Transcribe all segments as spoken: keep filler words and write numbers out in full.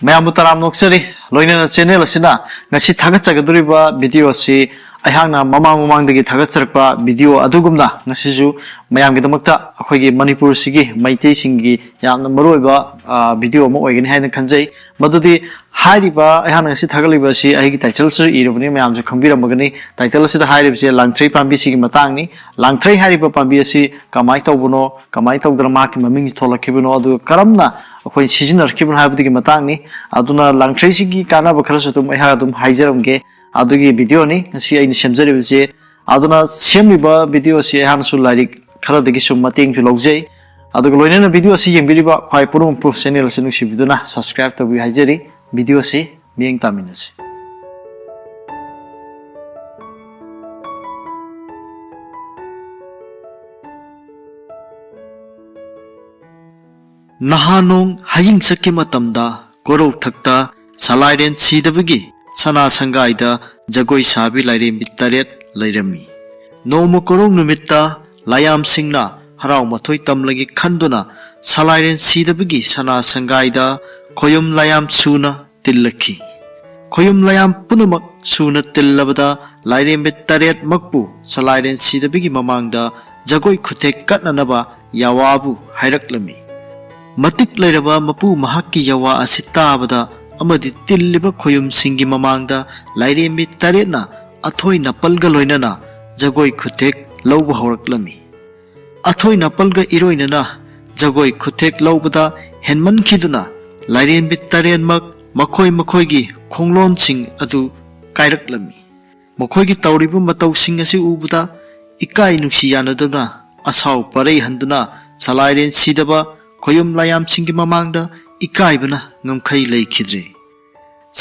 ꯃꯌꯥꯝꯕꯨ ꯇꯔꯥꯝꯅ ꯑꯣꯛꯆꯔꯤ꯫ ꯂꯣꯏꯅꯅ channel ꯑꯁꯤꯅ ꯉꯁꯤ ꯊꯥꯒꯠꯆꯒꯗꯧꯔꯤꯕ video ꯑꯁꯤ ꯑꯩꯍꯥꯛꯅ ꯃꯃꯥꯡ ꯃꯃꯥꯡꯗꯒꯤ ꯊꯥꯒꯠꯆꯔꯛꯄ video ꯑꯗꯨꯒꯨꯝꯅ ꯉꯁꯤꯁꯨ ꯃꯌꯥꯝꯒꯤꯗꯃꯛꯇ ꯑꯩꯈꯣꯏꯒꯤ ꯃꯅꯤꯄꯨꯔꯁꯤꯒꯤ ꯃꯩꯇꯩꯁꯤꯡꯒꯤ ꯌꯥꯝꯅ ꯃꯔꯨꯑꯣꯏꯕ, ꯑ, video ꯑꯃ ꯑꯣꯏꯒꯅꯤ ꯍꯥꯏꯅ ꯈꯟꯖꯩ꯫ ꯃꯗꯨꯗꯤ ꯍꯥꯏꯔꯤꯕ ꯑꯩꯍꯥꯛꯅ ꯉꯁꯤ ꯊꯥꯒꯠꯂꯤꯕ ꯑꯁꯤ ꯑꯩꯒꯤ title ꯁꯨ ꯏꯔꯕꯅꯤ, ꯃꯌꯥꯝꯁꯨ ꯈꯪꯕꯤꯔꯝꯃꯒꯅꯤ꯫ Title ꯑꯁꯤꯗ ꯍꯥꯏꯔꯤꯕꯁꯤ ꯂꯥꯡꯊ꯭ꯔꯩ ꯄꯥꯝꯕꯤꯁꯤꯒꯤ ꯃꯇꯥꯡꯅꯤ꯫ ꯂꯥꯡꯊ꯭ꯔꯩ ꯍꯥꯏꯔꯤꯕ ꯄꯥꯝꯕꯤ ꯑꯁꯤ ꯀꯃꯥꯏꯅ ꯇꯧꯕꯅꯣ, ꯀꯃꯥꯏꯅ ꯇꯧꯗꯅ ꯃꯍꯥꯛꯀꯤ ꯃꯃꯤꯡꯁꯤ ꯊꯣꯛꯂꯛꯈꯤꯕꯅꯣ, ꯑꯗꯨꯒ ꯀꯔꯝꯅ ꯑꯩꯈꯣꯏ ꯁꯤꯖꯤꯟꯅꯔꯛꯈꯤꯕꯅꯣ ꯍꯥꯏꯕꯗꯨꯒꯤ ꯃꯇꯥꯡꯅꯤ꯫ ꯑꯗꯨꯅ ꯂꯥꯡꯊ꯭ꯔꯩꯁꯤꯒꯤ ꯀꯥꯟꯅꯕ ꯈꯔꯁꯨ ꯑꯗꯨꯝ ꯑꯩꯍꯥꯛ ꯑꯗꯨꯝ ꯍꯥꯏꯖꯔꯝꯒꯦ꯫ ꯑꯗꯨꯒꯤ video ꯅꯤ ꯉꯁꯤ ꯑꯩꯅ ꯁꯦꯝꯖꯔꯤꯕꯁꯦ꯫ ꯑꯗꯨꯅ ꯁꯦꯝꯂꯤꯕ video ꯑꯁꯤ ꯑꯩꯍꯥꯛꯅꯁꯨ ꯂꯥꯏꯔꯤꯛ ꯈꯔꯗꯒꯤꯁꯨ ꯃꯇꯦꯡꯁꯨ ꯂꯧꯖꯩ꯫ ꯑꯗꯨꯒ ꯂꯣꯏꯅꯅ video ꯑꯁꯤ ꯌꯦꯡꯕꯤꯔꯤꯕ ꯈ꯭ꯋꯥꯏ ꯄꯨꯝꯅꯃꯛꯄꯨ channel ꯑꯁꯤ ꯅꯨꯡꯁꯤꯕꯤꯗꯨꯅ subscribe ꯇꯧꯕꯤꯌꯨ ꯍꯥꯏꯖꯔꯤ꯫ Video ꯑꯁꯤ ꯃꯤꯠꯌꯦꯡ ꯇꯥꯃꯤꯟꯅꯁꯤ꯫ ꯅꯍꯥ ꯅꯣꯡ ꯍꯌꯤꯡ ꯆꯠꯀꯤ ꯃꯇꯝꯗ ꯀꯣꯔꯧꯊꯛꯇ ꯁꯂꯥꯏꯔꯦꯟ ꯁꯤꯗꯕꯒꯤ ꯁꯅꯥ ꯁꯪꯒꯥꯏꯗ ꯖꯒꯣꯏ ꯁꯥꯕꯤ ꯂꯥꯏꯔꯦꯝꯕꯤ ꯇꯔꯦꯠ ꯂꯩꯔꯝꯃꯤ꯫ ꯅꯣꯡꯃ ꯀꯣꯔꯧ ꯅꯨꯃꯤꯠꯇ ꯂꯥꯌꯥꯝꯁꯤꯡꯅ ꯍꯔꯥꯎ ꯃꯊꯣꯏ ꯇꯝꯂꯒꯦ ꯈꯟꯗꯨꯅ ꯁꯂꯥꯏꯔꯦꯟ ꯁꯤꯗꯕꯒꯤ ꯁꯅꯥ ꯁꯪꯒꯥꯏꯗ ꯈꯣꯌꯨꯝ ꯂꯥꯌꯥꯝ ꯁꯨꯅ ꯇꯤꯜꯂꯛꯈꯤ꯫ ꯈꯣꯌꯨꯝ ꯂꯥꯌꯥꯝ ꯄꯨꯝꯅꯃꯛ ꯁꯨꯅ ꯇꯤꯜꯂꯕꯗ ꯂꯥꯏꯔꯦꯝꯕꯤ ꯇꯔꯦꯠꯃꯛꯄꯨ ꯁꯂꯥꯏꯔꯦꯟ ꯁꯤꯗꯕꯒꯤ ꯃꯃꯥꯡꯗ ꯖꯒꯣꯏ ꯈꯨꯊꯦꯛ ꯀꯠꯅꯅꯕ ꯌꯥꯋꯥꯕꯨ ꯍꯥꯏꯔꯛꯂꯝꯃꯤ꯫ ꯃꯇꯤꯛ ꯂꯩꯔꯕ ꯃꯄꯨ ꯃꯍꯥꯛꯀꯤ ꯌꯥꯋꯥ ꯑꯁꯤ ꯇꯥꯕꯗ ꯑꯃꯗꯤ ꯇꯤꯜꯂꯤꯕ ꯈꯣꯌꯨꯝꯁꯤꯡꯒꯤ ꯃꯃꯥꯡꯗ ꯂꯥꯏꯔꯦꯝꯕꯤ ꯇꯔꯦꯠꯅ ꯑꯊꯣꯏ ꯅꯥꯄꯜꯒ ꯂꯣꯏꯅꯅ ꯖꯒꯣꯏ ꯈꯨꯊꯦꯛ ꯂꯧꯕ ꯍꯧꯔꯛꯂꯝꯃꯤ꯫ ꯑꯊꯣꯏ ꯅꯥꯄꯜꯒ ꯏꯔꯣꯏꯅꯅ ꯖꯒꯣꯏ ꯈꯨꯊꯦꯛ ꯂꯧꯕꯗ ꯍꯦꯟꯃꯟꯈꯤꯗꯨꯅ ꯂꯥꯏꯔꯦꯝꯕꯤ ꯇꯔꯦꯠꯃꯛ ꯃꯈꯣꯏ ꯃꯈꯣꯏꯒꯤ ꯈꯣꯡꯂꯣꯟꯁꯤꯡ ꯑꯗꯨ ꯀꯥꯏꯔꯛꯂꯝꯃꯤ꯫ ꯃꯈꯣꯏꯒꯤ ꯇꯧꯔꯤꯕ ꯃꯇꯧꯁꯤꯡ ꯑꯁꯤ ꯎꯕꯗ ꯏꯀꯥꯏ ꯅꯨꯡꯁꯤ ꯌꯥꯅꯗꯨꯅ ꯑꯁꯥꯎ ꯄꯔꯩ ꯍꯟꯗꯨꯅ ꯁꯂꯥꯏꯔꯦꯟ ꯁꯤꯗꯕ ꯈꯣꯌꯨꯝ ꯂꯥꯌꯥꯝꯁꯤꯡꯒꯤ ꯃꯃꯥꯡꯗ ꯏꯀꯥꯏꯕꯅ ꯉꯝꯈꯩ ꯂꯩꯈꯤꯗ꯭ꯔꯦ꯫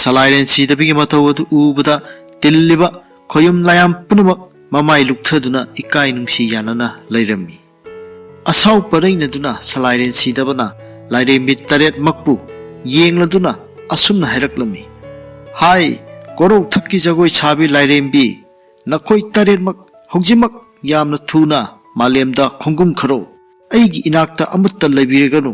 ꯁꯂꯥꯏꯔꯦꯟ ꯁꯤꯗꯕꯒꯤ ꯃꯇꯧ ꯑꯗꯨ ꯎꯕꯗ ꯇꯤꯜꯂꯤꯕ ꯈꯣꯌꯨꯝ ꯂꯥꯌꯥꯝ ꯄꯨꯝꯅꯃꯛ ꯃꯃꯥꯏ ꯂꯨꯛꯊꯗꯨꯅ ꯏꯀꯥꯏ ꯅꯨꯡꯁꯤ ꯌꯥꯅꯅ ꯂꯩꯔꯝꯃꯤ꯫ ꯑꯁꯥꯎ ꯄꯔꯩꯅꯗꯨꯅ ꯁꯂꯥꯏꯔꯦꯟ ꯁꯤꯗꯕꯅ ꯂꯥꯏꯔꯦꯝꯕꯤ ꯇꯔꯦꯠꯃꯛꯄꯨ ꯌꯦꯡꯂꯗꯨꯅ ꯑꯁꯨꯝꯅ ꯍꯥꯏꯔꯛꯂꯝꯃꯤ, "ꯍꯥꯏ, ꯀꯣꯔꯧꯊꯛꯀꯤ ꯖꯒꯣꯏ ꯁꯥꯕꯤ ꯂꯥꯏꯔꯦꯝꯕꯤ, ꯅꯈꯣꯏ ꯇꯔꯦꯠꯃꯛ ꯍꯧꯖꯤꯛꯃꯛ ꯌꯥꯝꯅ ꯊꯨꯅ ꯃꯥꯂꯦꯝꯗ ꯈꯣꯡꯒꯨꯝꯈꯔꯣ꯫ ꯑꯩꯒꯤ ꯏꯅꯥꯛꯇ ꯑꯃꯠꯇ ꯂꯩꯕꯤꯔꯒꯅꯨ꯫"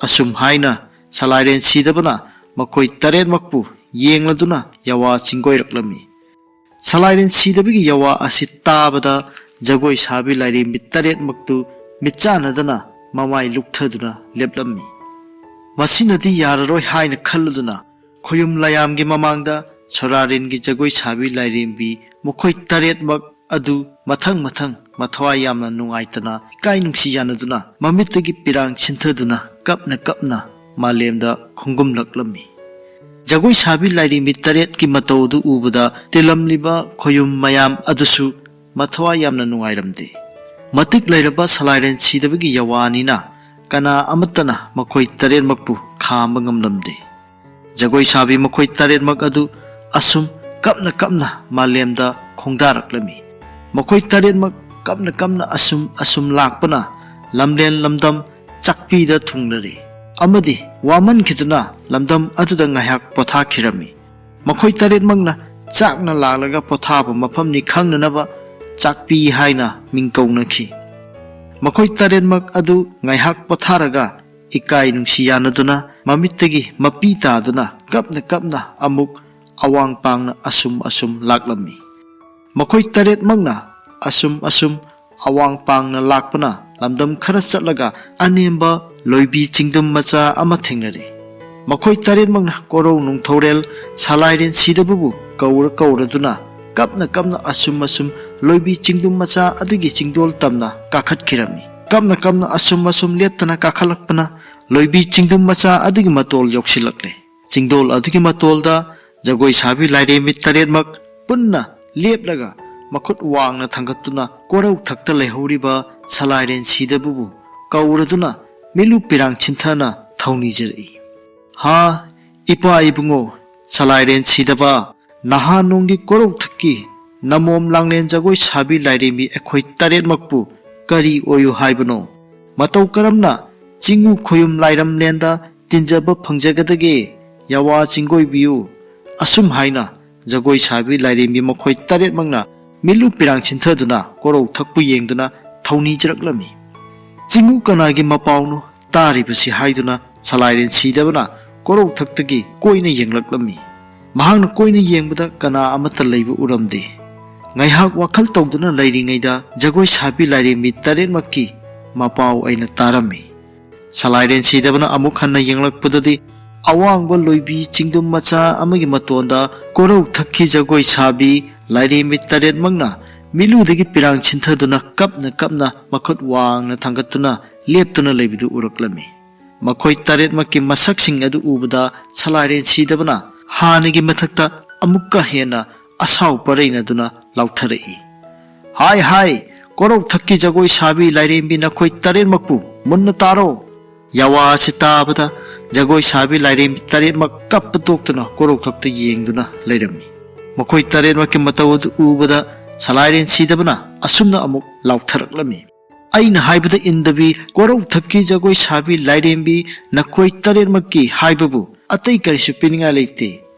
ꯑꯁꯨꯝ ꯍꯥꯏꯅ ꯁꯂꯥꯏꯔꯦꯟ ꯁꯤꯗꯕꯅ ꯃꯈꯣꯏ ꯇꯔꯦꯠꯃꯛꯄꯨ ꯌꯦꯡꯂꯗꯨꯅ ꯌꯥꯋꯥ ꯆꯤꯡꯒꯣꯏꯔꯛꯂꯝꯃꯤ꯫ ꯁꯂꯥꯏꯔꯦꯟ ꯁꯤꯗꯕꯒꯤ ꯌꯥꯋꯥ ꯑꯁꯤ ꯇꯥꯕꯗ ꯖꯒꯣꯏ ꯁꯥꯕꯤ ꯂꯥꯏꯔꯦꯝꯕꯤ ꯇꯔꯦꯠꯃꯛꯇꯨ ꯃꯤꯠꯆꯥꯟꯅꯗꯅ ꯃꯃꯥꯏ ꯂꯨꯛꯊꯗꯨꯅ ꯂꯦꯞꯂꯝꯃꯤ꯫ ꯃꯁꯤꯅꯗꯤ ꯌꯥꯔꯔꯣꯏ ꯍꯥꯏꯅ ꯈꯜꯂꯗꯨꯅ ꯈꯣꯌꯨꯝ ꯂꯥꯌꯥꯝꯒꯤ ꯃꯃꯥꯡꯗ ꯁꯣꯔꯥꯔꯦꯟꯒꯤ ꯖꯒꯣꯏ ꯁꯥꯕꯤ ꯂꯥꯏꯔꯦꯝꯕꯤ ꯃꯈꯣꯏ ꯇꯔꯦꯠꯃꯛ ꯑꯗꯨ ꯃꯊꯪ ꯃꯊꯪ ꯃꯊꯋꯥꯏ ꯌꯥꯝꯅ ꯅꯨꯡꯉꯥꯏꯇꯅ ꯏꯀꯥꯏ ꯅꯨꯡꯁꯤ ꯌꯥꯅꯗꯨꯅ ꯃꯃꯤꯠꯇꯒꯤ ꯄꯤꯔꯥꯡ ꯁꯤꯟꯊꯗꯨꯅ ꯀꯞꯅ ꯀꯞꯅ ꯃꯥꯂꯦꯝꯗ ꯈꯣꯡꯒꯨꯝꯂꯛꯂꯝꯃꯤ꯫ ꯖꯒꯣꯏ ꯁꯥꯕꯤ ꯂꯥꯏꯔꯦꯝꯕꯤ ꯇꯔꯦꯠꯀꯤ ꯃꯇꯧ ꯑꯗꯨ ꯎꯕꯗ ꯇꯤꯜꯂꯝꯂꯤꯕ ꯈꯣꯌꯨꯝ ꯃꯌꯥꯝ ꯑꯗꯨꯁꯨ ꯃꯊꯋꯥꯏ ꯌꯥꯝꯅ ꯅꯨꯡꯉꯥꯏꯔꯝꯗꯦ꯫ ꯃꯇꯤꯛ ꯂꯩꯔꯕ ꯁꯂꯥꯏꯔꯦꯟ ꯁꯤꯗꯕꯒꯤ ꯌꯥꯋꯥꯅꯤꯅ ꯀꯅꯥ ꯑꯃꯠꯇꯅ ꯃꯈꯣꯏ ꯇꯔꯦꯠꯃꯛꯄꯨ ꯈꯥꯝꯕ ꯉꯝꯂꯝꯗꯦ꯫ ꯖꯒꯣꯏ ꯁꯥꯕꯤ ꯃꯈꯣꯏ ꯇꯔꯦꯠꯃꯛ ꯑꯗꯨ ꯑꯁꯨꯝ ꯀꯞꯅ ꯀꯞꯅ ꯃꯥꯂꯦꯝꯗ ꯈꯣꯡꯗꯥꯔꯛꯂꯝꯃꯤ꯫ ꯃꯈꯣꯏ ꯇꯔꯦꯠꯃꯛ ꯀꯞꯅ ꯀꯞꯅ ꯑꯁꯨꯝ ꯑꯁꯨꯝ ꯂꯥꯛꯄꯅ ꯂꯝꯂꯦꯟ ꯂꯝꯗꯝ ꯆꯥꯛꯄꯤꯗ ꯊꯨꯡꯂꯔꯦ ꯑꯃꯗꯤ ꯋꯥꯃꯟꯈꯤꯗꯨꯅ ꯂꯝꯗꯝ ꯑꯗꯨꯗ ꯉꯥꯏꯍꯥꯛ ꯄꯣꯊꯥꯈꯤꯔꯝꯃꯤ꯫ ꯃꯈꯣꯏ ꯇꯔꯦꯠꯃꯛꯅ ꯆꯥꯛꯅ ꯂꯥꯛꯂꯒ ꯄꯣꯊꯥꯕ ꯃꯐꯝꯅꯤ ꯈꯪꯅꯅꯕ ꯆꯥꯛꯄꯤ ꯍꯥꯏꯅ ꯃꯤꯡ ꯀꯧꯅꯈꯤ꯫ ꯃꯈꯣꯏ ꯇꯔꯦꯠꯃꯛ ꯑꯗꯨ ꯉꯥꯏꯍꯥꯛ ꯄꯣꯊꯥꯔꯒ ꯏꯀꯥꯏ ꯅꯨꯡꯁꯤ ꯌꯥꯅꯗꯨꯅ ꯃꯃꯤꯠꯇꯒꯤ ꯃꯄꯤ ꯇꯥꯗꯨꯅ ꯀꯞꯅ ꯀꯞꯅ ꯑꯃꯨꯛ ꯑꯋꯥꯡ ꯄꯥꯡꯅ ꯑꯁꯨꯝ ꯑꯁꯨꯝ ꯂꯥꯛꯂꯝꯃꯤ꯫ ꯃꯈꯣꯏ ꯇꯔꯦꯠꯃꯛꯅ ꯑꯁꯨꯝ ꯑꯁꯨꯝ ꯑꯋꯥꯡ ꯄꯥꯡꯅ ꯂꯥꯛꯄꯅ ꯂꯝꯗꯝ ꯈꯔ ꯆꯠꯂꯒ ꯑꯅꯦꯝꯕ ꯂꯣꯏꯕꯤ ꯆꯤꯡꯗꯨꯝ ꯃꯆꯥ ꯑꯃ ꯊꯦꯡꯅꯔꯦ꯫ ꯃꯈꯣꯏ ꯇꯔꯦꯠꯃꯛꯅ ꯀꯣꯔꯧ ꯅꯨꯡꯊꯧꯔꯦꯜ ꯁꯂꯥꯏꯔꯦꯟ ꯁꯤꯗꯕꯕꯨ ꯀꯧꯔ ꯀꯧꯔꯗꯨꯅ ꯀꯞꯅ ꯀꯞꯅ ꯑꯁꯨꯝ ꯑꯁꯨꯝ ꯂꯣꯏꯕꯤ ꯆꯤꯡꯗꯨꯝ ꯃꯆꯥ ꯑꯗꯨꯒꯤ ꯆꯤꯡꯗꯣꯜ ꯇꯝꯅ ꯀꯥꯈꯠꯈꯤꯔꯝꯃꯤ꯫ ꯀꯞꯅ ꯀꯞꯅ ꯑꯁꯨꯝ ꯑꯁꯨꯝ ꯂꯦꯞꯇꯅ ꯀꯥꯈꯠꯂꯛꯄꯅ ꯂꯣꯏꯕꯤ ꯆꯤꯡꯗꯨꯝ ꯃꯆꯥ ꯑꯗꯨꯒꯤ ꯃꯇꯣꯜ ꯌꯧꯁꯤꯜꯂꯛꯂꯦ꯫ ꯆꯤꯡꯗꯣꯜ ꯑꯗꯨꯒꯤ ꯃꯇꯣꯜꯗ ꯖꯒꯣꯏ ꯁꯥꯕꯤ ꯂꯥꯏꯔꯦꯝꯕꯤ ꯇꯔꯦꯠꯃꯛ ꯄꯨꯟꯅ ꯂꯦꯞꯂꯒ ꯃꯈꯨꯠ ꯋꯥꯡꯅ ꯊꯥꯡꯒꯠꯇꯨꯅ ꯀꯣꯔꯧ ꯊꯛꯇ ꯂꯩꯍꯧꯔꯤꯕ ꯁꯂꯥꯏꯔꯦꯟ ꯁꯤꯗꯕꯕꯨ ꯀꯧꯔꯗꯨꯅ ꯃꯤꯠꯂꯨ ꯄꯤꯔꯥꯡ ꯁꯤꯟꯊꯅ ꯊꯧꯅꯤꯖꯔꯛꯏ꯫ ꯍꯥ, ꯏꯄꯥ ꯏꯕꯨꯡꯉꯣ, ꯁꯂꯥꯏꯔꯦꯟ ꯁꯤꯗꯕ, ꯅꯍꯥꯟ ꯅꯣꯡꯒꯤ ꯀꯣꯔꯧ ꯊꯛꯀꯤ ꯅꯃꯣꯝ ꯂꯥꯡꯂꯦꯟ ꯖꯒꯣꯏ ꯁꯥꯕꯤ ꯂꯥꯏꯔꯦꯝꯕꯤ ꯑꯩꯈꯣꯏ ꯇꯔꯦꯠꯃꯛꯄꯨ ꯀꯔꯤ ꯑꯣꯏꯌꯨ ꯍꯥꯏꯕꯅꯣ? ꯃꯇꯧ ꯀꯔꯝꯅ ꯆꯤꯡꯉꯨ ꯈꯣꯌꯨꯝ ꯂꯥꯏꯔꯝꯂꯦꯟꯗ ꯇꯤꯟꯖꯕ ꯐꯪꯖꯒꯗꯒꯦ? ꯌꯥꯋꯥ ꯆꯤꯡꯒꯣꯏꯕꯤꯌꯨ꯫ ꯑꯁꯨꯝ ꯍꯥꯏꯅ ꯖꯒꯣꯏ ꯁꯥꯕꯤ ꯂꯥꯏꯔꯦꯝꯕꯤ ꯃꯈꯣꯏ ꯇꯔꯦꯠꯃꯛꯅ ꯃꯤꯠꯂꯨ ꯄꯤꯔꯥꯡ ꯁꯤꯟꯊꯗꯨꯅ ꯀꯣꯔꯧ ꯊꯛꯄꯨ ꯌꯦꯡꯗꯨꯅ ꯊꯧꯅꯤꯖꯔꯛꯂꯝꯃꯤ꯫ ꯆꯤꯡꯉꯨ ꯀꯅꯥꯒꯤ ꯃꯄꯥꯎꯅꯣ ꯇꯥꯔꯤꯕꯁꯤ ꯍꯥꯏꯗꯨꯅ ꯁꯂꯥꯏꯔꯦꯟ ꯁꯤꯗꯕꯅ ꯀꯣꯔꯧꯊꯛꯇꯒꯤ ꯀꯣꯏꯅ ꯌꯦꯡꯂꯛꯂꯝꯃꯤ꯫ ꯃꯍꯥꯛꯅ ꯀꯣꯏꯅ ꯌꯦꯡꯕꯗ ꯀꯅꯥ ꯑꯃꯠꯇ ꯂꯩꯕ ꯎꯔꯝꯗꯦ꯫ ꯉꯥꯏꯍꯥꯛ ꯋꯥꯈꯜ ꯇꯧꯗꯨꯅ ꯂꯩꯔꯤꯉꯩꯗ ꯖꯒꯣꯏ ꯁꯥꯕꯤ ꯂꯥꯏꯔꯦꯝꯕꯤ ꯇꯔꯦꯠꯃꯛꯀꯤ ꯃꯄꯥꯎ ꯑꯩꯅ ꯇꯥꯔꯝꯃꯤ꯫ ꯁꯂꯥꯏꯔꯦꯟ ꯁꯤꯗꯕꯅ ꯑꯃꯨꯛ ꯍꯟꯅ ꯌꯦꯡꯂꯛꯄꯗꯗꯤ ꯑꯋꯥꯡꯕ ꯂꯣꯏꯕꯤ ꯆꯤꯡꯗꯨꯝ ꯃꯆꯥ ꯑꯃꯒꯤ ꯃꯇꯣꯟꯗ ꯀꯣꯔꯧꯊꯛꯀꯤ ꯖꯒꯣꯏ ꯁꯥꯕꯤ ꯂꯥꯏꯔꯦꯝꯕꯤ ꯇꯔꯦꯠꯃꯛꯅ ꯃꯤꯠꯂꯨꯗꯒꯤ ꯄꯤꯔꯥꯡ ꯁꯤꯟꯊꯗꯨꯅ ꯀꯞꯅ ꯀꯞꯅ ꯃꯈꯨꯠ ꯋꯥꯡꯅ ꯊꯥꯡꯒꯠꯇꯨꯅ ꯂꯦꯞꯇꯨꯅ ꯂꯩꯕꯗꯨ ꯎꯔꯛꯂꯝꯃꯤ꯫ ꯃꯈꯣꯏ ꯇꯔꯦꯠꯃꯛꯀꯤ ꯃꯁꯛꯁꯤꯡ ꯑꯗꯨ ꯎꯕꯗ ꯁꯂꯥꯏꯔꯦꯟ ꯁꯤꯗꯕꯅ ꯍꯥꯟꯅꯒꯤ ꯃꯊꯛꯇ ꯑꯃꯨꯛꯀ ꯍꯦꯟꯅ ꯑꯁꯥꯎ ꯄꯔꯩꯅꯗꯨꯅ ꯂꯥꯎꯊꯔꯛꯏ, "ꯍꯥꯏ ꯍꯥꯏ, ꯀꯣꯔꯧꯊꯛꯀꯤ ꯖꯒꯣꯏ ꯁꯥꯕꯤ ꯂꯥꯏꯔꯦꯝꯕꯤ ꯅꯈꯣꯏ ꯇꯔꯦꯠꯃꯛꯄꯨ ꯃꯨꯟꯅ ꯇꯥꯔꯣ!" ꯌꯥꯋꯥ ꯑꯁꯤ ꯇꯥꯕꯗ ꯖꯒꯣꯏ ꯁꯥꯕꯤ ꯂꯥꯏꯔꯦꯝꯕꯤ ꯇꯔꯦꯠꯃꯛ ꯀꯞꯄ ꯇꯣꯛꯇꯨꯅ ꯀꯣꯔꯧꯊꯛꯇ ꯌꯦꯡꯗꯨꯅ ꯂꯩꯔꯝꯃꯤ꯫ ꯃꯈꯣꯏ ꯇꯔꯦꯠꯃꯛꯀꯤ ꯃꯇꯧ ꯑꯗꯨ ꯎꯕꯗ ꯁꯂꯥꯏꯔꯦꯟ ꯁꯤꯗꯕꯅ ꯑꯁꯨꯝꯅ ꯑꯃꯨꯛ ꯂꯥꯎꯊꯔꯛꯂꯝꯃꯤ, "ꯑꯩꯅ ꯍꯥꯏꯕꯗ ꯏꯟꯗꯕꯤ ꯀꯣꯔꯧꯊꯛꯀꯤ ꯖꯒꯣꯏ ꯁꯥꯕꯤ ꯂꯥꯏꯔꯦꯝꯕꯤ ꯅꯈꯣꯏ ꯇꯔꯦꯠꯃꯛꯀꯤ ꯍꯥꯏꯕꯕꯨ ꯑꯇꯩ ꯀꯔꯤꯁꯨ ꯄꯤꯅꯤꯡꯉꯥꯏ ꯂꯩꯇꯦ꯫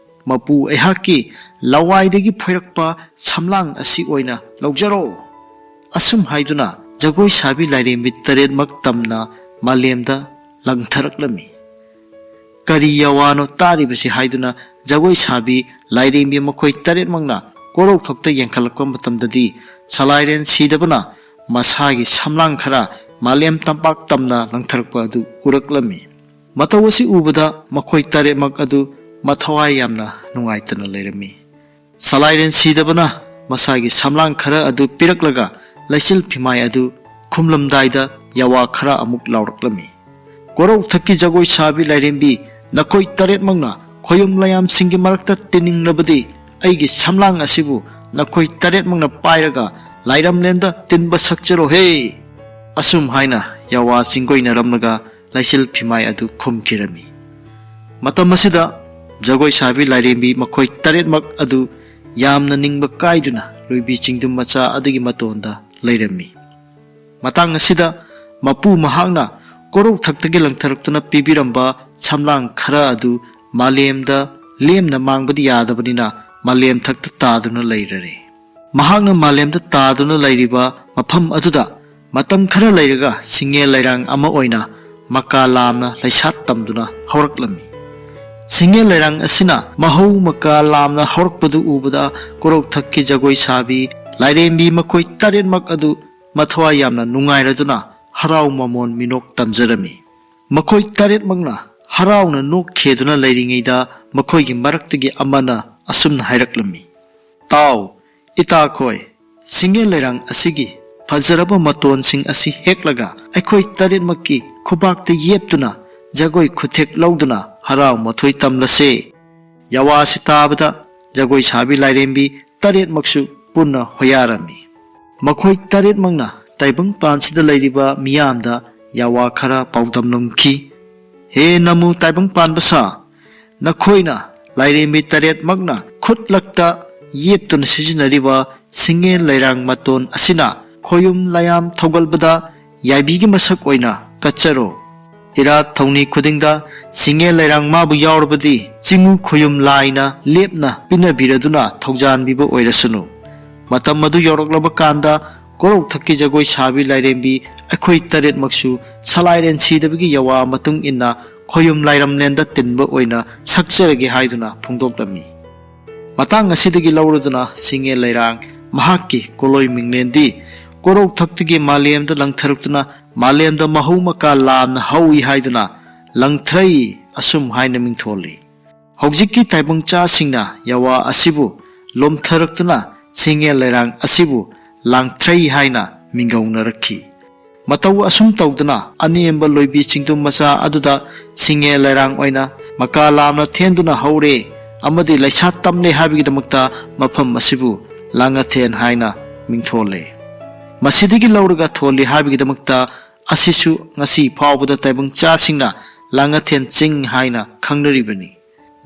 ꯃꯄꯨ ꯑꯩꯍꯥꯛꯀꯤ ꯂꯋꯥꯏꯗꯒꯤ ꯐꯣꯏꯔꯛꯄ ꯁꯝꯂꯥꯡ ꯑꯁꯤ ꯑꯣꯏꯅ ꯂꯧꯖꯔꯣ!" ꯑꯁꯨꯝ ꯍꯥꯏꯗꯨꯅ ꯖꯒꯣꯏ ꯁꯥꯕꯤ ꯂꯥꯏꯔꯦꯝꯕꯤ ꯇꯔꯦꯠꯃꯛ ꯇꯝꯅ ꯃꯥꯂꯦꯝꯗ ꯂꯪꯊꯔꯛꯂꯝꯃꯤ꯫ "ꯀꯔꯤ ꯌꯥꯋꯥꯅꯣ ꯇꯥꯔꯤꯕꯁꯤ?" ꯍꯥꯏꯗꯨꯅ ꯖꯒꯣꯏ ꯁꯥꯕꯤ ꯂꯥꯏꯔꯦꯝꯕꯤ ꯃꯈꯣꯏ ꯇꯔꯦꯠꯃꯛꯅ ꯀꯣꯔꯧꯊꯛꯇ ꯌꯦꯡꯈꯠꯂꯛꯄ ꯃꯇꯝꯗꯗꯤ ꯁꯂꯥꯏꯔꯦꯟ ꯁꯤꯗꯕꯅ ꯃꯁꯥꯒꯤ ꯁꯝꯂꯥꯡ ꯈꯔ ꯃꯥꯂꯦꯝ ꯇꯝꯄꯥꯛ ꯇꯝꯅ ꯂꯪꯊꯔꯛꯄ ꯑꯗꯨ ꯎꯔꯛꯂꯝꯃꯤ꯫ ꯃꯇꯧ ꯑꯁꯤ ꯎꯕꯗ ꯃꯈꯣꯏ ꯇꯔꯦꯠꯃꯛ ꯑꯗꯨ ꯃꯊꯋꯥꯏ ꯌꯥꯝꯅ ꯅꯨꯡꯉꯥꯏꯇꯅ ꯂꯩꯔꯝꯃꯤ꯫ ꯁꯂꯥꯏꯔꯦꯟ ꯁꯤꯗꯕꯅ ꯃꯁꯥꯒꯤ ꯁꯝꯂꯥꯡ ꯈꯔ ꯑꯗꯨ ꯄꯤꯔꯛꯂꯒ ꯂꯩꯆꯤꯜ ꯐꯤꯃꯥꯏ ꯑꯗꯨ ꯈꯨꯝꯂꯝꯗꯥꯏꯗ ꯌꯥꯋꯥ ꯈꯔ ꯑꯃꯨꯛ ꯂꯥꯎꯔꯛꯂꯝꯃꯤ, "ꯀꯣꯔꯧꯊꯛꯀꯤ ꯖꯒꯣꯏ ꯁꯥꯕꯤ ꯂꯥꯏꯔꯦꯝꯕꯤ, ꯅꯈꯣꯏ ꯇꯔꯦꯠꯃꯛꯅ ꯈꯣꯌꯨꯝ ꯂꯥꯌꯥꯝꯁꯤꯡꯒꯤ ꯃꯔꯛꯇ ꯇꯤꯟꯅꯤꯡꯂꯕꯗꯤ ꯑꯩꯒꯤ ꯁꯝꯂꯥꯡ ꯑꯁꯤꯕꯨ ꯅꯈꯣꯏ ꯇꯔꯦꯠꯃꯛꯅ ꯄꯥꯏꯔꯒ ꯂꯥꯏꯔꯝꯂꯦꯟꯗ ꯇꯤꯟꯕ ꯁꯛꯆꯔꯣꯍꯦ!" ꯑꯁꯨꯝ ꯍꯥꯏꯅ ꯌꯥꯋꯥ ꯆꯤꯡꯒꯣꯏꯅꯔꯝꯂꯒ ꯂꯩꯆꯤꯜ ꯐꯤꯃꯥꯏ ꯑꯗꯨ ꯈꯨꯝꯈꯤꯔꯝꯃꯤ꯫ ꯃꯇꯝ ꯑꯁꯤꯗ ꯖꯒꯣꯏ ꯁꯥꯕꯤ ꯂꯥꯏꯔꯦꯝꯕꯤ ꯃꯈꯣꯏ ꯇꯔꯦꯠꯃꯛ ꯑꯗꯨ ꯌꯥꯝꯅ ꯅꯤꯡꯕ ꯀꯥꯏꯗꯨꯅ ꯂꯣꯏꯕꯤ ꯆꯤꯡꯗꯨꯝ ꯃꯆꯥ ꯑꯗꯨꯒꯤ ꯃꯇꯣꯟꯗ ꯂꯩꯔꯝꯃꯤ꯫ ꯃꯇꯥꯡ ꯑꯁꯤꯗ ꯃꯄꯨ ꯃꯍꯥꯛꯅ ꯀꯣꯔꯧꯊꯛꯇꯒꯤ ꯂꯪꯊꯔꯛꯇꯨꯅ ꯄꯤꯕꯤꯔꯝꯕ ꯁꯝꯂꯥꯡ ꯈꯔ ꯑꯗꯨ ꯃꯥꯂꯦꯝꯗ ꯂꯦꯝꯅ ꯃꯥꯡꯕꯗꯤ ꯌꯥꯗꯕꯅꯤꯅ ꯃꯥꯂꯦꯝ ꯊꯛꯇ ꯇꯥꯗꯨꯅ ꯂꯩꯔꯔꯦ꯫ ꯃꯍꯥꯛꯅ ꯃꯥꯂꯦꯝꯗ ꯇꯥꯗꯨꯅ ꯂꯩꯔꯤꯕ ꯃꯐꯝ ꯑꯗꯨꯗ ꯃꯇꯝ ꯈꯔ ꯂꯩꯔꯒ ꯁꯤꯡꯉꯦ ꯂꯩꯔꯥꯡ ꯑꯃ ꯑꯣꯏꯅ ꯃꯀꯥ ꯂꯥꯝꯅ ꯂꯩꯁꯥꯠ ꯇꯝꯗꯨꯅ ꯍꯧꯔꯛꯂꯝꯃꯤ꯫ ꯁꯤꯡꯉꯦꯜ ꯂꯩꯔꯥꯡ ꯑꯁꯤꯅ ꯃꯍꯧ ꯃꯀꯥ ꯂꯥꯝꯅ ꯍꯧꯔꯛꯄꯗꯨ ꯎꯕꯗ ꯀꯣꯔꯧꯊꯛꯀꯤ ꯖꯒꯣꯏ ꯁꯥꯕꯤ ꯂꯥꯏꯔꯦꯝꯕꯤ ꯃꯈꯣꯏ ꯇꯔꯦꯠꯃꯛ ꯑꯗꯨ ꯃꯊ꯭ꯋꯥꯏ ꯌꯥꯝꯅ ꯅꯨꯡꯉꯥꯏꯔꯗꯨꯅ ꯍꯔꯥꯎ ꯃꯃꯣꯟ ꯃꯤꯅꯣꯛ ꯇꯝꯖꯔꯝꯃꯤ꯫ ꯃꯈꯣꯏ ꯇꯔꯦꯠꯃꯛꯅ ꯍꯔꯥꯎꯅ ꯅꯣꯛꯈꯦꯗꯨꯅ ꯂꯩꯔꯤꯉꯩꯗ ꯃꯈꯣꯏꯒꯤ ꯃꯔꯛꯇꯒꯤ ꯑꯃꯅ ꯑꯁꯨꯝꯅ ꯍꯥꯏꯔꯛꯂꯝꯃꯤ, "ꯇꯥꯎ, ꯏꯇꯥꯈꯣꯏ, ꯁꯤꯡꯉꯦꯜ ꯂꯩꯔꯥꯡ ꯑꯁꯤꯒꯤ ꯐꯖꯔꯕ ꯃꯇꯣꯟꯁꯤꯡ ꯑꯁꯤ ꯍꯦꯛꯂꯒ ꯑꯩꯈꯣꯏ ꯇꯔꯦꯠꯃꯛꯀꯤ ꯈꯨꯕꯥꯛꯇ ꯌꯦꯞꯇꯨꯅ ꯖꯒꯣꯏ ꯈꯨꯊꯦꯛ ꯂꯧꯗꯨꯅ ꯍꯔꯥꯎ ꯃꯊꯣꯏ ꯇꯝꯂꯁꯦ"꯫ ꯌꯥꯋꯥꯁꯤ ꯇꯥꯕꯗ ꯖꯒꯣꯏ ꯁꯥꯕꯤ ꯂꯥꯏꯔꯦꯝꯕꯤ ꯇꯔꯦꯠꯃꯛꯁꯨ ꯄꯨꯟꯅ ꯍꯣꯌꯥꯔꯝꯃꯤ꯫ ꯃꯈꯣꯏ ꯇꯔꯦꯠꯃꯛꯅ ꯇꯥꯏꯕꯪꯄꯥꯟꯁꯤꯗ ꯂꯩꯔꯤꯕ ꯃꯤꯌꯥꯝꯗ ꯌꯥꯋꯥ ꯈꯔ ꯄꯥꯎꯗꯝꯂꯝꯈꯤ꯫ "ꯍꯦ ꯅꯃꯨ ꯇꯥꯏꯕꯪ ꯄꯥꯟꯕ ꯁꯥ, ꯅꯈꯣꯏꯅ ꯂꯥꯏꯔꯦꯝꯕꯤ ꯇꯔꯦꯠꯃꯛꯅ ꯈꯨꯠꯂꯛꯇ ꯌꯦꯞꯇꯨꯅ ꯁꯤꯖꯤꯟꯅꯔꯤꯕ ꯁꯤꯡꯉꯦꯜ ꯂꯩꯔꯥꯡ ꯃꯇꯣꯟ ꯑꯁꯤꯅ ꯈꯣꯌꯨꯝ ꯂꯥꯌꯥꯝ ꯊꯧꯒꯜꯕꯗ ꯌꯥꯏꯕꯤꯒꯤ ꯃꯁꯛ ꯑꯣꯏꯅ ꯀꯠꯆꯔꯣ꯫ ꯏꯔꯥꯠ ꯊꯧꯅꯤ ꯈꯨꯗꯤꯡꯗ ꯁꯤꯡꯉꯦꯜ ꯂꯩꯔꯥꯡ ꯃꯥꯕꯨ ꯌꯥꯎꯔꯕꯗꯤ ꯆꯤꯡꯉꯨ ꯈꯣꯌꯨꯝ ꯂꯥꯏꯅ ꯂꯦꯞꯅ ꯄꯤꯅꯕꯤꯔꯗꯨꯅ ꯊꯧꯖꯥꯟꯕꯤꯕ ꯑꯣꯏꯔꯁꯅꯨ꯫ ꯃꯇꯝ ꯑꯗꯨ ꯌꯧꯔꯛꯂꯕ ꯀꯥꯟꯗ ꯀꯣꯔꯧꯊꯛꯀꯤ ꯖꯒꯣꯏ ꯁꯥꯕꯤ ꯂꯥꯏꯔꯦꯝꯕꯤ ꯑꯩꯈꯣꯏ ꯇꯔꯦꯠꯃꯛꯁꯨ ꯁꯂꯥꯏꯔꯦꯟ ꯁꯤꯗꯕꯒꯤ ꯌꯥꯋꯥ ꯃꯇꯨꯡ ꯏꯟꯅ ꯈꯣꯌꯨꯝ ꯂꯥꯏꯔꯝꯂꯦꯟꯗ ꯇꯤꯟꯕ ꯑꯣꯏꯅ ꯁꯛꯆꯔꯒꯦ" ꯍꯥꯏꯗꯨꯅ ꯐꯣꯡꯗꯣꯛꯂꯝꯃꯤ꯫ ꯃꯇꯥꯡ ꯑꯁꯤꯗꯒꯤ ꯂꯧꯔꯗꯨꯅ ꯁꯤꯡꯉꯦꯜ ꯂꯩꯔꯥꯡ ꯃꯍꯥꯛꯀꯤ ꯀꯣꯂꯣꯏ ꯃꯤꯡꯂꯦꯟꯗꯤ ꯀꯣꯔꯧꯊꯛꯇꯒꯤ ꯃꯥꯂꯦꯝꯗ ꯂꯪꯊꯔꯛꯇꯨꯅ ꯃꯥꯂꯦꯝꯗ ꯃꯍꯧ ꯃꯀꯥ ꯂꯥꯝꯅ ꯍꯧꯏ ꯍꯥꯏꯗꯨꯅ ꯂꯪꯊ꯭ꯔꯩ ꯑꯁꯨꯝ ꯍꯥꯏꯅ ꯃꯤꯡꯊꯣꯜꯂꯤ꯫ ꯍꯧꯖꯤꯛꯀꯤ ꯇꯥꯏꯕꯪꯆꯥꯁꯤꯡꯅ ꯌꯥꯋꯥ ꯑꯁꯤꯕꯨ ꯂꯣꯝꯊꯔꯛꯇꯨꯅ ꯁꯤꯡꯉꯦꯜ ꯂꯩꯔꯥꯡ ꯑꯁꯤꯕꯨ ꯂꯥꯡꯊ꯭ꯔꯩ ꯍꯥꯏꯅ ꯃꯤꯡꯒꯧꯅꯔꯛꯈꯤ꯫ ꯃꯇꯧ ꯑꯁꯨꯝ ꯇꯧꯗꯨꯅ ꯑꯅꯦꯝꯕ ꯂꯣꯏꯕꯤ ꯆꯤꯡꯗꯨꯝ ꯃꯆꯥ ꯑꯗꯨꯗ ꯁꯤꯡꯉꯦꯜ ꯂꯩꯔꯥꯡ ꯑꯣꯏꯅ ꯃꯀꯥ ꯂꯥꯝꯅ ꯊꯦꯟꯗꯨꯅ ꯍꯧꯔꯦ ꯑꯃꯗꯤ ꯂꯩꯁꯥ ꯇꯝꯂꯦ ꯍꯥꯏꯕꯒꯤꯗꯃꯛꯇ ꯃꯐꯝ ꯑꯁꯤꯕꯨ ꯂꯥꯡꯉꯊꯦꯟ ꯍꯥꯏꯅ ꯃꯤꯡꯊꯣꯜꯂꯦ꯫ ꯃꯁꯤꯗꯒꯤ ꯂꯧꯔꯒ ꯊꯣꯜꯂꯤ ꯍꯥꯏꯕꯒꯤꯗꯃꯛꯇ ꯑꯁꯤꯁꯨ ꯉꯁꯤ ꯐꯥꯎꯕꯗ ꯇꯥꯏꯕꯪꯆꯥꯁꯤꯡꯅ ꯂꯥꯡꯉꯊꯦꯟ ꯆꯤꯡ ꯍꯥꯏꯅ ꯈꯪꯅꯔꯤꯕꯅꯤ꯫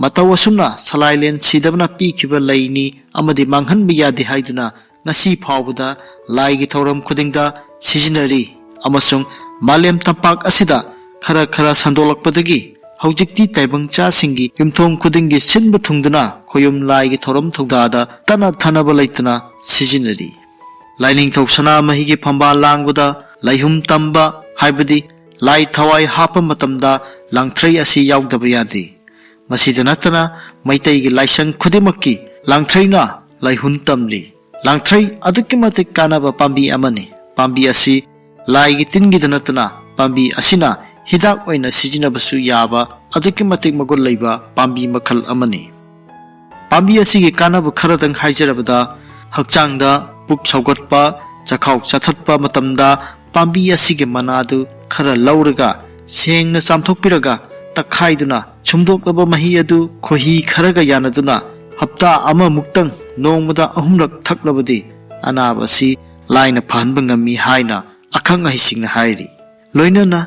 ꯃꯇꯧ ꯑꯁꯨꯝꯅ ꯁꯂꯥꯏꯂꯦꯟ ꯁꯤꯗꯕꯅ ꯄꯤꯈꯤꯕ ꯂꯩꯅꯤ ꯑꯃꯗꯤ ꯃꯥꯡꯍꯟꯕ ꯌꯥꯗꯦ ꯍꯥꯏꯗꯨꯅ ꯉꯁꯤ ꯐꯥꯎꯕꯗ ꯂꯥꯏꯒꯤ ꯊꯧꯔꯝ ꯈꯨꯗꯤꯡꯗ ꯁꯤꯖꯤꯟꯅꯔꯤ ꯑꯃꯁꯨꯡ ꯃꯥꯂꯦꯝ ꯇꯝꯄꯥꯛ ꯑꯁꯤꯗ ꯈꯔ ꯈꯔ ꯁꯟꯗꯣꯛꯂꯛꯄꯗꯒꯤ ꯍꯧꯖꯤꯛꯇꯤ ꯇꯥꯏꯕꯪꯆꯥꯁꯤꯡꯒꯤ ꯌꯨꯝꯊꯣꯡ ꯈꯨꯗꯤꯡꯒꯤ ꯁꯤꯟꯕ ꯊꯨꯡꯗꯨꯅ ꯈꯣꯌꯨꯝ ꯂꯥꯏꯒꯤ ꯊꯧꯔꯝ ꯊꯧꯗꯥꯗ ꯇꯠꯅ ꯊꯥꯅꯕ ꯂꯩꯇꯅ ꯁꯤꯖꯤꯟꯅꯔꯤ꯫ ꯂꯥꯏꯅꯤꯡꯊꯧ ꯁꯅꯥꯃꯍꯤꯒꯤ ꯐꯝꯕꯥꯜ ꯂꯥꯡꯕꯗ ꯂꯩꯍꯨꯝ ꯇꯝꯕ ꯍꯥꯏꯕꯗꯤ ꯂꯥꯏ ꯊꯋꯥꯏ ꯍꯥꯞꯄ ꯃꯇꯝꯗ ꯂꯥꯡꯊ꯭ꯔꯩ ꯑꯁꯤ ꯌꯥꯎꯗꯕ ꯌꯥꯗꯦ꯫ ꯃꯁꯤꯗ ꯅꯠꯇꯅ ꯃꯩꯇꯩꯒꯤ ꯂꯥꯏꯁꯪ ꯈꯨꯗꯤꯡꯃꯛꯀꯤ ꯂꯥꯡꯊ꯭ꯔꯩꯅ ꯂꯥꯏꯍꯨꯟ ꯇꯝꯂꯤ꯫ ꯂꯥꯡꯊ꯭ꯔꯩ ꯑꯗꯨꯛꯀꯤ ꯃꯇꯤꯛ ꯀꯥꯟꯅꯕ ꯄꯥꯝꯕꯤ ꯑꯃꯅꯤ꯫ ꯄꯥꯝꯕꯤ ꯑꯁꯤ ꯂꯥꯏꯒꯤ ꯇꯤꯟꯒꯤꯗ ꯅꯠꯇꯅ ꯄꯥꯝꯕꯤ ꯑꯁꯤꯅ ꯍꯤꯗꯥꯛ ꯑꯣꯏꯅ ꯁꯤꯖꯤꯟꯅꯕꯁꯨ ꯌꯥꯕ ꯑꯗꯨꯛꯀꯤ ꯃꯇꯤꯛ ꯃꯒꯨꯟ ꯂꯩꯕ ꯄꯥꯝꯕꯤ ꯃꯈꯜ ꯑꯃꯅꯤ꯫ ꯄꯥꯝꯕꯤ ꯑꯁꯤꯒꯤ ꯀꯥꯟꯅꯕ ꯈꯔꯗꯪ ꯍꯥꯏꯖꯔꯕꯗ, ꯍꯛꯆꯥꯡꯗ ꯄꯨꯛ ꯁꯧꯒꯠꯄ, ꯆꯈꯥꯎ ꯆꯥꯊꯠꯄ ꯃꯇꯝꯗ ꯄꯥꯝꯕꯤ ꯑꯁꯤꯒꯤ ꯃꯅꯥꯗꯨ ꯈꯔ ꯂꯧꯔꯒ ꯁꯦꯡꯅ ꯆꯥꯝꯊꯣꯛꯄꯤꯔꯒ ꯇꯛꯈꯥꯏꯗꯨꯅ ꯁꯨꯝꯗꯣꯛꯂꯕ ꯃꯍꯤ ꯑꯗꯨ ꯈꯣꯏꯍꯤ ꯈꯔꯒ ꯌꯥꯟꯅꯗꯨꯅ ꯍꯞꯇꯥ ꯑꯃꯃꯨꯛꯇꯪ ꯅꯣꯡꯃꯗ ꯑꯍꯨꯝꯂꯛ ꯊꯛꯂꯕꯗꯤ ꯑꯅꯥꯕ ꯑꯁꯤ ꯂꯥꯏꯅ ꯐꯍꯟꯕ ꯉꯝꯃꯤ ꯍꯥꯏꯅ ꯑꯈꯪ ꯑꯍꯩꯁꯤꯡꯅ ꯍꯥꯏꯔꯤ꯫ ꯂꯣꯏꯅꯅ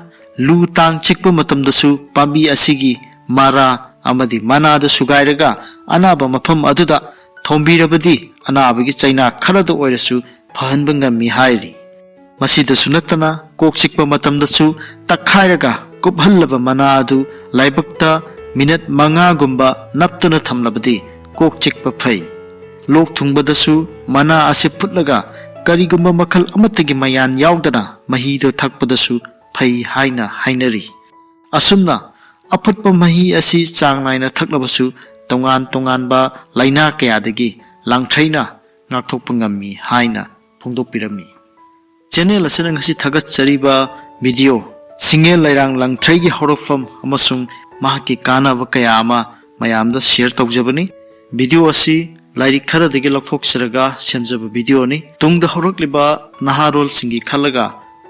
ꯂꯨ ꯇꯥꯡ ꯆꯤꯛꯄ ꯃꯇꯝꯗꯁꯨ ꯄꯥꯝꯕꯤ ꯑꯁꯤꯒꯤ ꯃꯔꯥ ꯑꯃꯗꯤ ꯃꯅꯥꯗꯨ ꯁꯨꯒꯥꯏꯔꯒ ꯑꯅꯥꯕ ꯃꯐꯝ ꯑꯗꯨꯗ ꯊꯣꯝꯕꯤꯔꯕꯗꯤ ꯑꯅꯥꯕꯒꯤ ꯆꯩꯅꯥ ꯈꯔꯗ ꯑꯣꯏꯔꯁꯨ ꯐꯍꯟꯕ ꯉꯝꯃꯤ ꯍꯥꯏꯔꯤ꯫ ꯃꯁꯤꯗꯁꯨ ꯅꯠꯇꯅ ꯀꯣꯛ ꯆꯤꯛꯄ ꯃꯇꯝꯗꯁꯨ ꯇꯛꯈꯥꯏꯔꯒ ꯀꯨꯞꯍꯜꯂꯕ ꯃꯅꯥ ꯑꯗꯨ ꯂꯥꯏꯕꯛꯇ ꯃꯤꯅꯠ ꯃꯉꯥꯒꯨꯝꯕ ꯅꯞꯇꯨꯅ ꯊꯝꯂꯕꯗꯤ ꯀꯣꯛ ꯆꯤꯛꯄ ꯐꯩ꯫ ꯂꯣꯛ ꯊꯨꯡꯕꯗꯁꯨ ꯃꯅꯥ ꯑꯁꯤ ꯐꯨꯠꯂꯒ ꯀꯔꯤꯒꯨꯝꯕ ꯃꯈꯜ ꯑꯃꯠꯇꯒꯤ ꯃꯌꯥꯟ ꯌꯥꯎꯗꯅ ꯃꯍꯤꯗꯨ ꯊꯛꯄꯗꯁꯨ ꯐꯩ ꯍꯥꯏꯅ ꯍꯥꯏꯅꯔꯤ꯫ ꯑꯁꯨꯝꯅ ꯑꯐꯨꯠꯄ ꯃꯍꯤ ꯑꯁꯤ ꯆꯥꯡ ꯅꯥꯏꯅ ꯊꯛꯂꯕꯁꯨ ꯇꯣꯉꯥꯟ ꯇꯣꯉꯥꯟꯕ ꯂꯥꯏꯅꯥ ꯀꯌꯥꯗꯒꯤ ꯂꯥꯡꯊ꯭ꯔꯩꯅ ꯉꯥꯛꯊꯣꯛꯄ ꯉꯝꯃꯤ ꯍꯥꯏꯅ ꯐꯣꯡꯗꯣꯛꯄꯤꯔꯝꯃꯤ꯫ ꯆꯦꯅꯦꯜ ꯑꯁꯤꯅ ꯉꯁꯤ ꯊꯥꯒꯠꯆꯔꯤꯕ ꯚꯤꯗꯤꯑꯣ ꯁꯤꯡꯉꯦꯜ ꯂꯩꯔꯥꯡ ꯂꯥꯡꯊ꯭ꯔꯩꯒꯤ ꯍꯧꯔꯛꯐꯝ ꯑꯃꯁꯨꯡ ꯃꯍꯥꯛꯀꯤ ꯀꯥꯟꯅꯕ ꯀꯌꯥ ꯑꯃ ꯃꯌꯥꯝꯗ ꯁꯤꯌꯔ ꯇꯧꯖꯕꯅꯤ꯫ ꯚꯤꯗꯤꯑꯣ ꯑꯁꯤ ꯂꯥꯏꯔꯤꯛ ꯈꯔꯗꯒꯤ ꯂꯧꯊꯣꯛꯆꯔꯒ ꯁꯦꯝꯖꯕ ꯚꯤꯗꯤꯑꯣꯅꯤ꯫ ꯇꯨꯡꯗ ꯍꯧꯔꯛꯂꯤꯕ ꯅꯍꯥꯔꯣꯜꯁꯤꯡꯒꯤ ꯈꯜꯂꯒ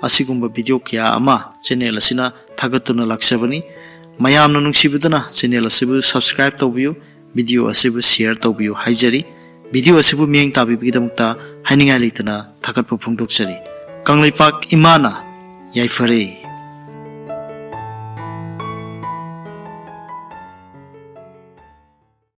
ꯑꯁꯤꯒꯨꯝꯕ ꯚꯤꯗꯤꯑꯣ ꯀꯌꯥ ꯑꯃ ꯆꯦꯅꯦꯜ ꯑꯁꯤꯅ ꯊꯥꯒꯠꯇꯨꯅ ꯂꯥꯛꯆꯕꯅꯤ꯫ ꯃꯌꯥꯝꯅ ꯅꯨꯡꯁꯤꯕꯤꯗꯨꯅ ꯆꯦꯅꯦꯜ ꯑꯁꯤꯕꯨ ꯁꯕꯁꯀ꯭ꯔꯥꯏꯕ ꯇꯧꯕꯤꯌꯨ, ꯚꯤꯗꯤꯑꯣ ꯑꯁꯤꯕꯨ ꯁꯤꯌꯔ ꯇꯧꯕꯤꯌꯨ ꯍꯥꯏꯖꯔꯤ꯫ ꯚꯤꯗꯤꯑꯣ ꯑꯁꯤꯕꯨ ꯃꯤꯠꯌꯦꯡ ꯇꯥꯕꯤꯕꯒꯤꯗꯃꯛꯇ ꯍꯥꯏꯅꯤꯡꯉꯥꯏ ꯂꯩꯇꯅ ꯊꯥꯒꯠꯄ ꯐꯣꯡꯗꯣꯛꯆꯔꯤ꯫ ꯀꯪꯂꯩꯄꯥꯛ ꯏꯃꯥꯅ ꯌꯥꯏꯐꯔꯦ꯫